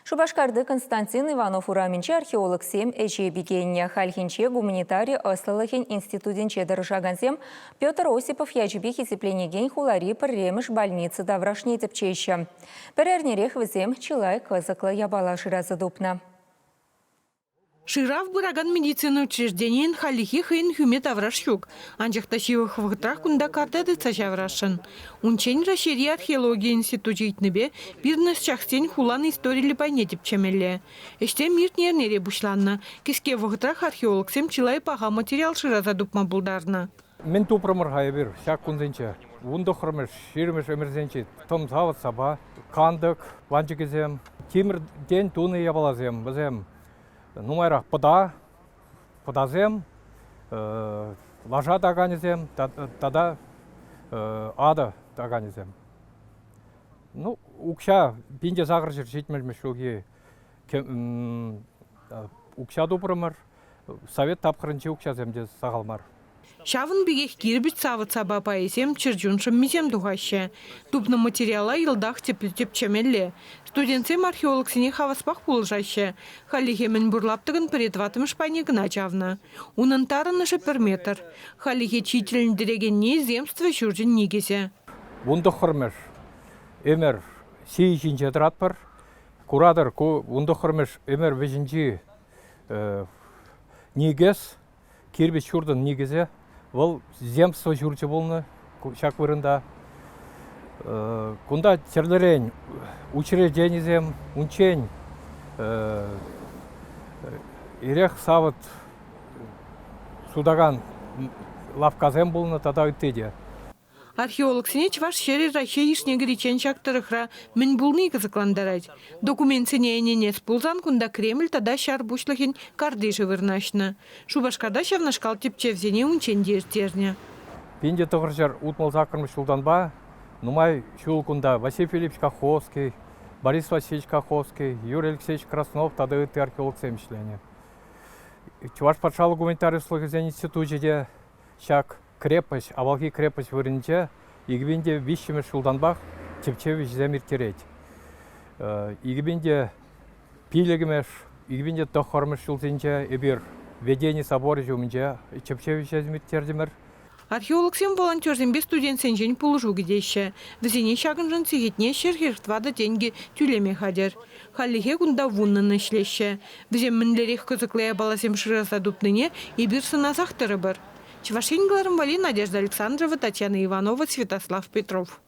Шупашкарти Константин Иванов урамӗнче археологсем ӗҫе пикеннӗ. Хальхинче гуманитари ӑслӑлӑхӗн институтӗнче тӑрӑшакансем Петр Осипов ячӗпе хисепленекен хулари пӗрремӗш больница таврашне тӗпчеҫҫӗ. Пӗр эрнерех вӗсем чылай кӑсӑклӑ япала шыраса тупнӑ. Шырав пыракан медицина учрежденийӗн хальлӗхе хӑйӗн хӳме тавраш ҫук. Анчах та ҫывӑх вӑхӑтрах кунта карта тытса ҫавӑрасшӑн. Унччен Раҫҫейри археологи институчӗ ыйтнипе пирӗн ӑсчахсен хулан историллӗ пайне тӗпчемелле. Ӗҫсем иртнӗ эрнере пуҫланнӑ. Кӗске вӑхӑтрах археологсем чылай паха материал шыраса тупма пултарнӑ. Мӗн тупрӑмӑр-ха эпир ҫак кунсенче? 19-мӗш, 20-мӗш ӗмӗрсенчи тӑм савӑт-сапа, кантӑк ванчӑкӗсем, тимӗртен тунӑ япаласем, вӗсем нумайрах пӑта, пӑтасем, лаша таканӗсем тата атӑ таканӗсем. Ну, укҫа 1870 ҫулхи укҫа тупрӑмӑр. Совет тапхӑрӗнчи укҫасем те сахал мар. Ҫавӑн пекех кирпӗч савӑт-сапа пайӗсем чӗрчун шӑммисем тухаҫҫӗ. Тупнӑ материала йӑлтах тӗплӗ тӗпчемелле. Студентсем археологсене хаваспах пулӑшаҫҫӗ. Хальлӗхе мӗнпур лаптӑкӑн пӗр тӑваттӑмӗш пайне кӑна чавнӑ. Унӑн тарӑнӑшӗ пӗр метр. Хальлӗхе чи тӗлӗнтерекенни земство ҫурчӗн никӗсӗ. 19-мӗш ӗмӗр сий ҫинче тӑратпӑр. Куратӑр, ку 19-мӗш ӗмӗр вӗҫӗнчи никӗс Кирпӗч ҫуртӑн никӗсӗ вӑл земство ҫурчӗ пулнӑ ҫак вырӑнта. Кунта тӗрлӗрен учрежденисем, унччен эрех савӑт сутакан лавккасем пулнӑ тата ытти те. Археологсене Чӑваш ҫӗрӗ Раҫҫей йышне кӗриччен ҫак тӑрӑхра мӗн пулни кӑсӑклантарать. Документсене ӗненес пулсан кунта Кремль тата ҫар пуҫлӑхӗн картишӗ вырнаҫнӑ. Шупашкарта ҫавнашкал тӗпчевсене унччен те ирттернӗ. 1968 ҫултанпа нумай ҫул кунта Василий Филиппович Каховский, Борис Васильевич Каховский, Юрий Алексеевич Краснов тата ытти археологсем ӗҫленӗ. Чӑваш патшалӑх гуманитари ӑслӑхӗсен институчӗ те ҫак крепость, авалхи крепость вырӑнӗнче 2003-мӗш ҫултанпах тӗпчев ӗҫӗсем ирттерет. 2005-мӗш, 2009-мӗш ҫулсенче эпир Введени соборӗ ҫумӗнче тӗпчев ӗҫӗсем ирттертӗмӗр. Археологсем волонтерсемпе студентсенчен пулӑшу кӗтеҫҫӗ. Вӗсене ҫакӑншӑн сехетне 144 тенкӗ тӳлеме хатӗр. Хальлӗхе кунта вуннӑн ӗҫлеҫҫӗ. Вӗсем мӗнлерех кӑсӑклӑ япаласем шыраса тупнине эпир сӑнасах тӑрӑпӑр. Чӑваш Ен кӑларӑм валли Надежда Александрова, Татьяна Иванова, Святослав Петров.